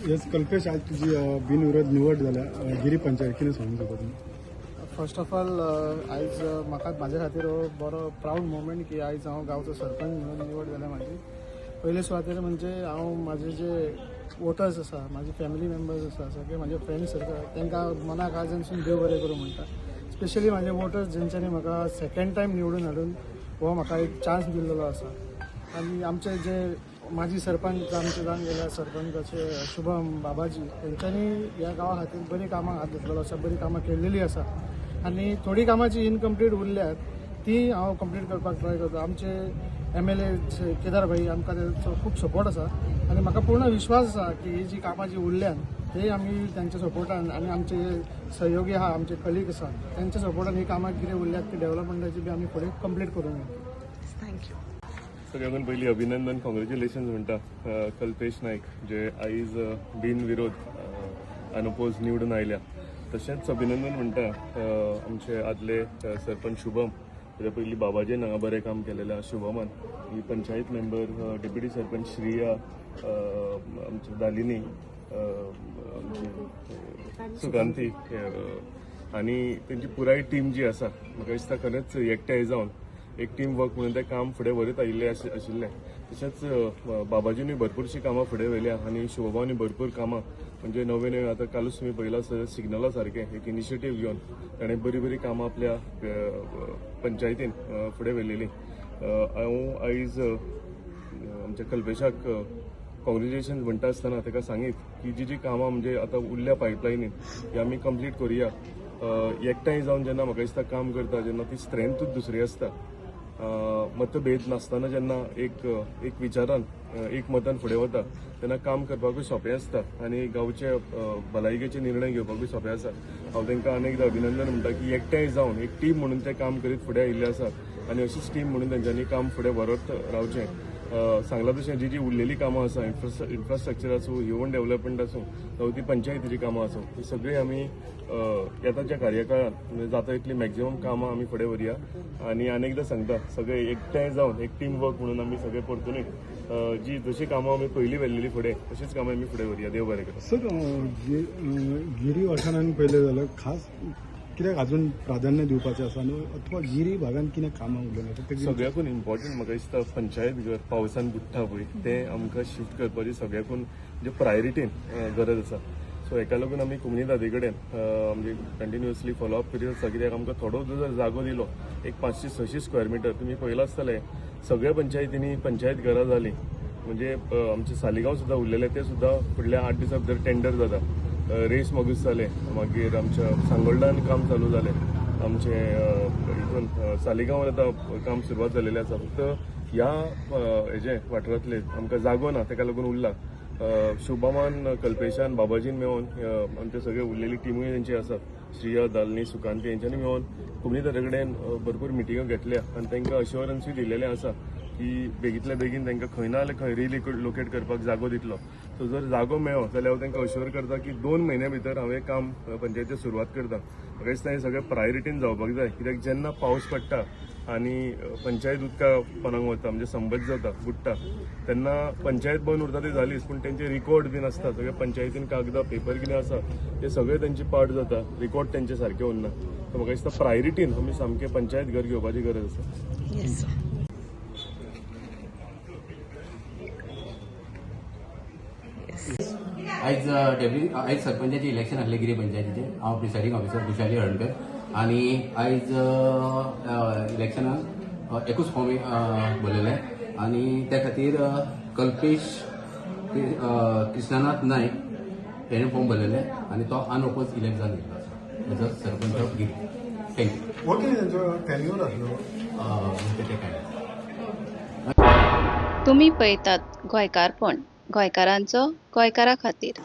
येस कल्पेश, आज तुजी बिनविरोध निवड जाल्या गिरी पंचायत, कितें सांगूंक शकता तुमी? फर्स्ट ऑफ ऑल, आयज म्हाका म्हाज्या खातीर हो बरो प्रावड मोमेंट की आयज हांव गांवचो सरपंच म्हणून निवड जाल्या म्हाजी. पयले सुवातेर म्हणजे हांव म्हाजे जे वोटर्स आसा, म्हाजे फॅमिली मेंबर्स आसा, सगळे म्हाजे फ्रेंड सर्कल, तांकां मनाक काळजानसून देव बरें करूं म्हणटा. स्पेशली म्हाजे वोटर्स जेंच्यांनी म्हाका सेकंड टायम निवडून हाडून हो म्हाका एक चान्स दिल्लो आसा. आनी आमचे जे माजी सरपंच आमचे जावन गेल्या, सरपंचाचे शुभम बाबाजी, तेंच्यांनी ह्या गांवा खातीर बरीं कामां हात घातलेलो आसा, बरीं कामां केल्लेली आसा आनी थोडीं कामां जी इनकम्प्लीट उरल्यात ती हांव कंप्लीट करपाक ट्राय करता. आमचे एमएलए केदार भाई, आमकां तेंचो खूब सपोर्ट आसा आनी म्हाका पूर्ण विश्वास आसा की ही जी कामां जी उरल्यात ते आमी तेंच्या सपोर्टान आनी आमचे सहयोगी आहा, आमचे कलीग आसा, तेंच्या सपोर्टान ही कामां कितें उरल्यात ती डेव्हलपमेंटाची बी आमी फुडें कंप्लीट करूंक. Thank you. सगळ्यांकून पयलीं अभिनंदन, कॉंग्रेच्युलेशन्स म्हणटा कल्पेश नायक जे आयज बिनविरोध, अनओपोज निवडून आयल्या. तशेंच अभिनंदन म्हणटा आमचे आदले सरपंच शुभम, तेच्या पयलीं बाबाजीन हांगा बरें काम केलेलें आसा, शुभमान ही पंचायत मेंबर, डेप्युटी सरपंच श्रिया, आमचे दालिनी, आमची सुकांती आनी तेंची पुराय टीम जी आसा. म्हाका दिसता खरेंच एकठांय जावन एक टीम वर्क म्हणून तें काम फुडें व्हरत आयिल्लें आशिल्लें. तशेंच बाबाजीनूय भरपूरशीं कामां फुडें व्हेल्या आनी शुभमानूय भरपूर कामां, म्हणजे नवे नवे, आतां कालूच तुमी पळयलां आसतलें, सिग्नला सारकें एक इनिशिएटीव घेवन ताणें बरीं बरीं कामां आपल्या पंचायतीन फुडें व्हेलेलीं. हांव आयज आमच्या कल्पेशाक कॉंग्रेच्युलेशन म्हणटा आसतना ताका सांगीत की जी जी कामां म्हणजे आतां उरल्या पायपलायनीन ही आमी कंप्लीट करुया. एकठांय जावन जेन्ना म्हाका दिसता काम करता जेन्ना ती स्ट्रेंथूच दुसरी आसता. मतभेद नासतना जेन्ना एक एक विचारान, एक मतान फुडें वता तेन्ना काम करपाकूय सोंपें आसता आनी गांवचे भलायकेचे निर्णय घेवपाकूय सोंपें आसा. हांव तांकां आनी एकदां अभिनंदन म्हणटा की एकठांय जावन एक टीम म्हणून ते काम करीत फुडें आयिल्ले आसा आनी अशीच टीम म्हणून तेंच्यांनी काम फुडें व्हरत रावचें. सांगलां तशें जी जी उरलेली कामां आसा, इन्फ्रास्ट्रक्चर आसूं, ह्युमन डेव्हलपमेंट आसूं, जावं ती पंचायतीची कामां आसूं, ती सगळीं आमी येता कार्यकाळान म्हणजे जाता इतली मॅक्झिमम कामां आमी फुडें व्हरया. आनी आनी एकदां सांगता, सगळे एकठांय जावन एक टीम वर्क म्हणून आमी सगळे परतूनय जी जशी कामां आमी पयलीं व्हेल्लेली फुडें तशीच कामां आमी फुडें व्हरया. देव बरें करूं. सर, गिरी वाठारान पळयलें जाल्यार खास कित्याक अजून प्राधान्य दिवपाचें आसा आनी अथवा गिरी भागान कितें कामां उरलें? सगळ्याकून इम्पॉर्टंट म्हाका दिसता पंचायत घर पावसान बुडटा पळय तें आमकां शिफ्ट करपाची सगळ्याकून म्हणजे प्रायोरिटीन गरज आसा. सो हेका लागून आमी कोमुनिदादी कडेन म्हणजे कंटिन्युअसली फॉलोअप करीत आसा, कित्याक आमकां थोडो जर जागो दिलो एक 500-600 स्क्वेअर मिटर, तुमी पळयलां आसतलें सगळ्या पंचायतींनी पंचायत घरां जालीं, म्हणजे आमचे सालिगांव सुद्दां उरलेले ते सुद्दां फुडल्या 8 दिसां भितर टेंडर जाता. रेस मगूस जालें, मागीर आमच्या सांगोल्डान काम चालू जालें, आमचे हितून सालिगांवान आतां काम सुरवात जालेलें आसा. फक्त ह्या हेजे वाठारांतले आमकां जागो ना तेका लागून उरला. शुभमान, कल्पेशान, बाबाजीन मेळोन आमचे सगळे उरलेली टिमूय तेंची आसा, श्रिया, दालनी, सुकांती हेंच्यांनी मेळोन कोमुनिदादा कडेन भरपूर मिटिंगो घेतल्या आनी तांकां अश्योरन्सूय दिलेलें आसा की बेगींतल्या बेगीन तांकां खंय ना जाल्यार खंय रिलोकेट करपाक जागो दितलो. सो जर जागो मेळ्ळो जाल्यार हांव तांकां अश्योर करता की 2 म्हयन्या भितर हांव हें काम पंचायतीचें सुरवात करता. म्हाका दिसता हें सगळें प्रायोरिटीन जावपाक जाय, कित्याक जेन्ना पावस पडटा आनी पंचायत उदका पोंदाक वता, म्हणजे संबद जाता, बुडटा, तेन्ना पंचायत बंद उरता ती जालीच, पूण तेंचे रिकॉर्ड बीन आसता, सगळे पंचायतीन कागदां पेपर कितें आसा ते सगळे तेंची पार्ट जाता, रिकॉर्ड तेंचे सारके उरना. सो म्हाका दिसता प्रायोरिटीन आमी सामकें पंचायत घर घेवपाची गरज आसा. आयज आयज सरपंचाचे इलेक्शन आसलें गिरी पंचायतीचें. हांव प्रिसायडींग ऑफिसर खुशाली हळणकर आनी आयज इलेक्शनाक एकूच फॉर्म भरलेलें आनी त्या खातीर कल्पेश कृष्णनाथ नायक हेणें फॉर्म भरलेलें आनी तो अनओपोज इलेक्ट जावन गेल्लो आसा as a sarpanch of Giri. Thank you. Okay, तेंचो टेन्युअर आसलो तें काय. तुमी पळयतात गोंयकारपण, गोंयकारांचो गोंयकारा खातीर.